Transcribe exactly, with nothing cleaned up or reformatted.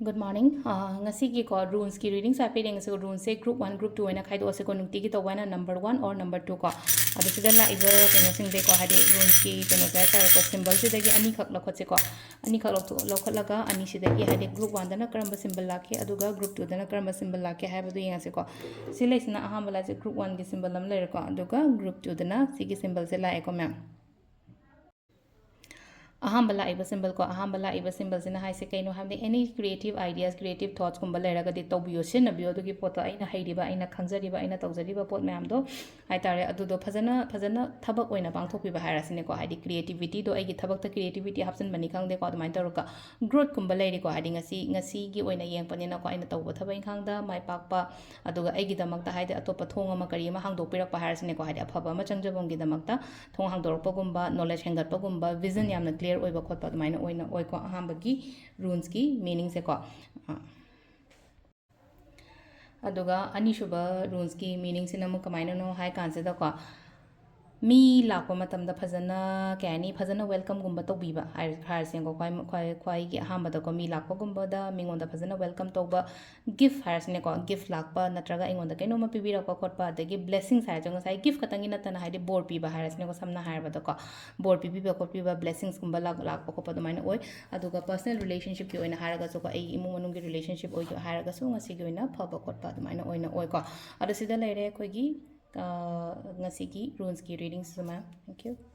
Good morning. ꯑꯥ, ꯉꯁꯤꯒꯤꯀꯣ, ꯔꯨꯟꯁꯀꯤ ꯔꯤꯗꯤꯡꯁꯦ ꯍꯥꯏꯐꯦꯠ ꯌꯦꯡꯉꯁꯤꯀꯣ꯫ ꯔꯨꯟꯁꯦ group one, group two ꯍꯥꯏꯅ ꯈꯥꯏꯗꯣꯛꯑꯁꯤꯀꯣ꯫ ꯅꯨꯡꯇꯤꯒꯤ ꯇꯧꯕ ꯍꯥꯏꯅ number one or number two ꯀꯣ꯫ ꯑꯗꯣ ꯁꯤꯗ ꯂꯥꯛꯏꯕ ꯀꯩꯅꯣꯁꯤꯡꯁꯦꯀꯣ, ꯍꯥꯏꯗꯤ ꯔꯨꯟꯁꯀꯤ ꯀꯩꯅꯣꯁꯦ ꯍꯥꯏꯇꯥꯔꯦꯀꯣ, ꯁꯤꯝꯕꯜꯁꯤꯗꯒꯤ ꯑꯅꯤꯈꯛ ꯂꯧꯈꯠꯁꯤꯀꯣ꯫ ꯑꯅꯤꯈꯛ ꯂꯧꯊꯣꯛ-, ꯂꯧꯈꯠꯂꯒ ꯑꯅꯤꯁꯤꯗꯒꯤ, ꯍꯥꯏꯗꯤ group one ꯗꯅ ꯀꯔꯝꯕ ꯁꯤꯝꯕꯜ ꯂꯥꯛꯀꯦ, ꯑꯗꯨꯒ group two ꯗꯅ ꯀꯔꯝꯕ ꯁꯤꯝꯕꯜ ꯂꯥꯛꯀꯦ ꯍꯥꯏꯕꯗꯨ ꯌꯦꯡꯉꯁꯤꯀꯣ꯫ ꯁꯤ ꯂꯩꯁꯤꯅ ꯑꯍꯥꯟꯕ ꯂꯥꯛꯏꯁꯦ group one ꯒꯤ ꯁꯤꯝꯕꯜ ꯑꯃ ꯂꯩꯔꯦꯀꯣ, ꯑꯗꯨꯒ group two ꯗꯅ ꯁꯤꯒꯤ ꯁꯤꯝꯕꯜꯁꯦ ꯂꯥꯛꯑꯦꯀꯣ, ꯃꯌꯥꯝ꯫ ꯑꯍꯥꯟꯕ ꯂꯥꯛꯏꯕ ꯁꯤꯝꯕꯜꯀꯣ, ꯑꯍꯥꯟꯕ ꯂꯥꯛꯏꯕ ꯁꯤꯝꯕꯜꯁꯤꯅ ꯍꯥꯏꯁꯦ ꯀꯩꯅꯣ ꯍꯥꯏꯕꯗꯤ, any creative ideas, creative thoughts ꯀꯨꯝꯕ ꯂꯩꯔꯒꯗꯤ ꯇꯧꯕꯤꯌꯣ, ꯁꯤꯖꯤꯟꯅꯕꯤꯌꯣ꯫ ꯑꯗꯨꯒꯤ ꯄꯣꯠꯇꯣ ꯑꯩꯅ ꯍꯩꯔꯤꯕ, ꯑꯩꯅ ꯈꯪꯖꯔꯤꯕ, ꯑꯩꯅ ꯇꯧꯖꯔꯤꯕ ꯄꯣꯠ ꯃꯌꯥꯝꯗꯣ ꯍꯥꯏꯇꯥꯔꯦ, ꯑꯗꯨꯗꯣ ꯐꯖꯅ, ꯐꯖꯅ ꯊꯕꯛ ꯑꯣꯏꯅ ꯄꯥꯡꯊꯣꯛꯄꯤꯕ ꯍꯥꯏꯔꯁꯤꯅꯦꯀꯣ꯫ ꯍꯥꯏꯗꯤ creativity ꯗꯣ, ꯑꯩꯒꯤ ꯊꯕꯛꯇ creativity ꯍꯥꯞꯆꯤꯟꯕꯅꯤ ꯈꯪꯗꯦꯀꯣ, ꯑꯗꯨꯃꯥꯏꯅ ꯇꯧꯔꯒ growth ꯀꯨꯝꯕ ꯂꯩꯔꯤꯀꯣ꯫ ꯍꯥꯏꯗꯤ ꯉꯁꯤ, ꯉꯁꯤꯒꯤ ꯑꯣꯏꯅ ꯌꯦꯡꯉꯛꯄꯅꯤꯅꯀꯣ, ꯑꯩꯅ ꯇꯧꯕ ꯊꯕꯛ ꯏꯪꯈꯥꯡꯗ ꯃꯥꯏ ꯄꯥꯛꯄ, ꯑꯗꯨꯒ ꯑꯩꯒꯤꯗꯃꯛꯇ ꯍꯥꯏꯗꯤ ꯑꯇꯣꯞꯄ ꯊꯣꯡ ꯑꯃ ꯀꯔꯤ ꯑꯃ ꯍꯥꯡꯗꯣꯛꯄꯤꯔꯛꯄ ꯍꯥꯏꯔꯁꯤꯅꯦꯀꯣ, ꯍꯥꯏꯗꯤ ꯑꯐꯕ ꯑꯃ ꯆꯪꯖꯕꯝꯒꯤꯗꯃꯛꯇ ꯊꯣꯡ ꯍꯥꯡꯗꯣꯔꯛꯄꯒꯨꯝꯕ, knowledge ꯍꯦꯟꯒꯠꯄꯒꯨꯝꯕ, vision ꯌꯥꯝꯅ clear ꯑꯣꯏꯕ ꯈꯣꯠꯄ ꯑꯗꯨꯃꯥꯏꯅ ꯑꯣꯏꯅ ꯑꯣꯏꯀꯣ ꯑꯍꯥꯟꯕꯒꯤ ꯔꯨꯟꯁꯀꯤ ꯃꯤꯅꯤꯡꯁꯦꯀꯣ꯫ ꯑꯗꯨꯒ ꯑꯅꯤꯁꯨꯕ ꯔꯨꯟꯁꯀꯤ ꯃꯤꯅꯤꯡꯁꯤꯅ ꯑꯃꯨꯛ ꯀꯃꯥꯏꯅꯅꯣ ꯍꯥꯏ ꯀꯥꯟꯁꯤꯗꯀꯣ, ꯃꯤ ꯂꯥꯛꯄ ꯃꯇꯝꯗ ꯐꯖꯅ, ꯀꯩ ꯍꯥꯏꯅꯤ, ꯐꯖꯅ welcome ꯒꯨꯝꯕ ꯇꯧꯕꯤꯕ ꯍꯥꯏ-, ꯍꯥꯏꯔꯁꯦꯀꯣ꯫ ꯈ꯭ꯋꯥꯏ, ꯈ꯭ꯋꯥꯏ, ꯈ꯭ꯋꯥꯏꯒꯤ ꯑꯍꯥꯟꯕꯗꯀꯣ, ꯃꯤ ꯂꯥꯛꯄꯒꯨꯝꯕꯗ ꯃꯤꯉꯣꯟꯗ ꯐꯖꯅ welcome ꯇꯧꯕ, gift ꯍꯥꯏꯔꯁꯤꯅꯦꯀꯣ, gift ꯂꯥꯛꯄ ꯅꯠꯇ꯭ꯔꯒ ꯑꯩꯉꯣꯟꯗ ꯀꯩꯅꯣꯝꯃ ꯄꯤꯕꯤꯔꯛꯄ ꯈꯣꯠꯄ, ꯑꯗꯒꯤ blessings ꯍꯥꯏꯔꯁꯨ ꯉꯁꯥꯏ gift ꯈꯛꯇꯪꯒꯤ ꯅꯠꯇꯅ, ꯍꯥꯏꯗꯤ ꯕꯣꯔ ꯄꯤꯕ ꯍꯥꯏꯔꯁꯤꯅꯦꯀꯣ, ꯁꯝꯅ ꯍꯥꯏꯔꯕꯗꯀꯣ, ꯕꯣꯔ ꯄꯤꯕꯤꯕ ꯈꯣꯠꯄꯤꯕ, blessings ꯀꯨꯝꯕ ꯂꯥꯛ-, ꯂꯥꯛꯄ ꯈꯣꯠꯄ ꯑꯗꯨꯃꯥꯏꯅ ꯑꯣꯏ꯫ ꯑꯗꯨꯒ personal relationship ꯀꯤ ꯑꯣꯏꯅ ꯍꯥꯏꯔꯒꯁꯨꯀꯣ, ꯑꯩꯒꯤ ꯏꯃꯨꯡ ꯃꯅꯨꯡꯒꯤ relationship ꯑꯣꯏ ꯍꯥꯏꯔꯒꯁꯨ ꯉꯁꯤꯒꯤ ꯑꯣꯏꯅ ꯐꯕ ꯈꯣꯠꯄ ꯑꯗꯨꯃꯥꯏꯅ ꯑꯣꯏꯅ ꯑꯣꯏꯀꯣ꯫ ꯑꯗꯣ ꯁꯤꯗ ꯂꯩꯔꯦ ꯑꯩꯈꯣꯏꯒꯤ, ꯑ, ꯉꯁꯤꯒꯤ ꯔꯨꯟꯁꯀꯤ ꯔꯤꯗꯤꯡꯁꯤꯁꯨ, ꯃꯌꯥꯝ꯫ Thank you꯫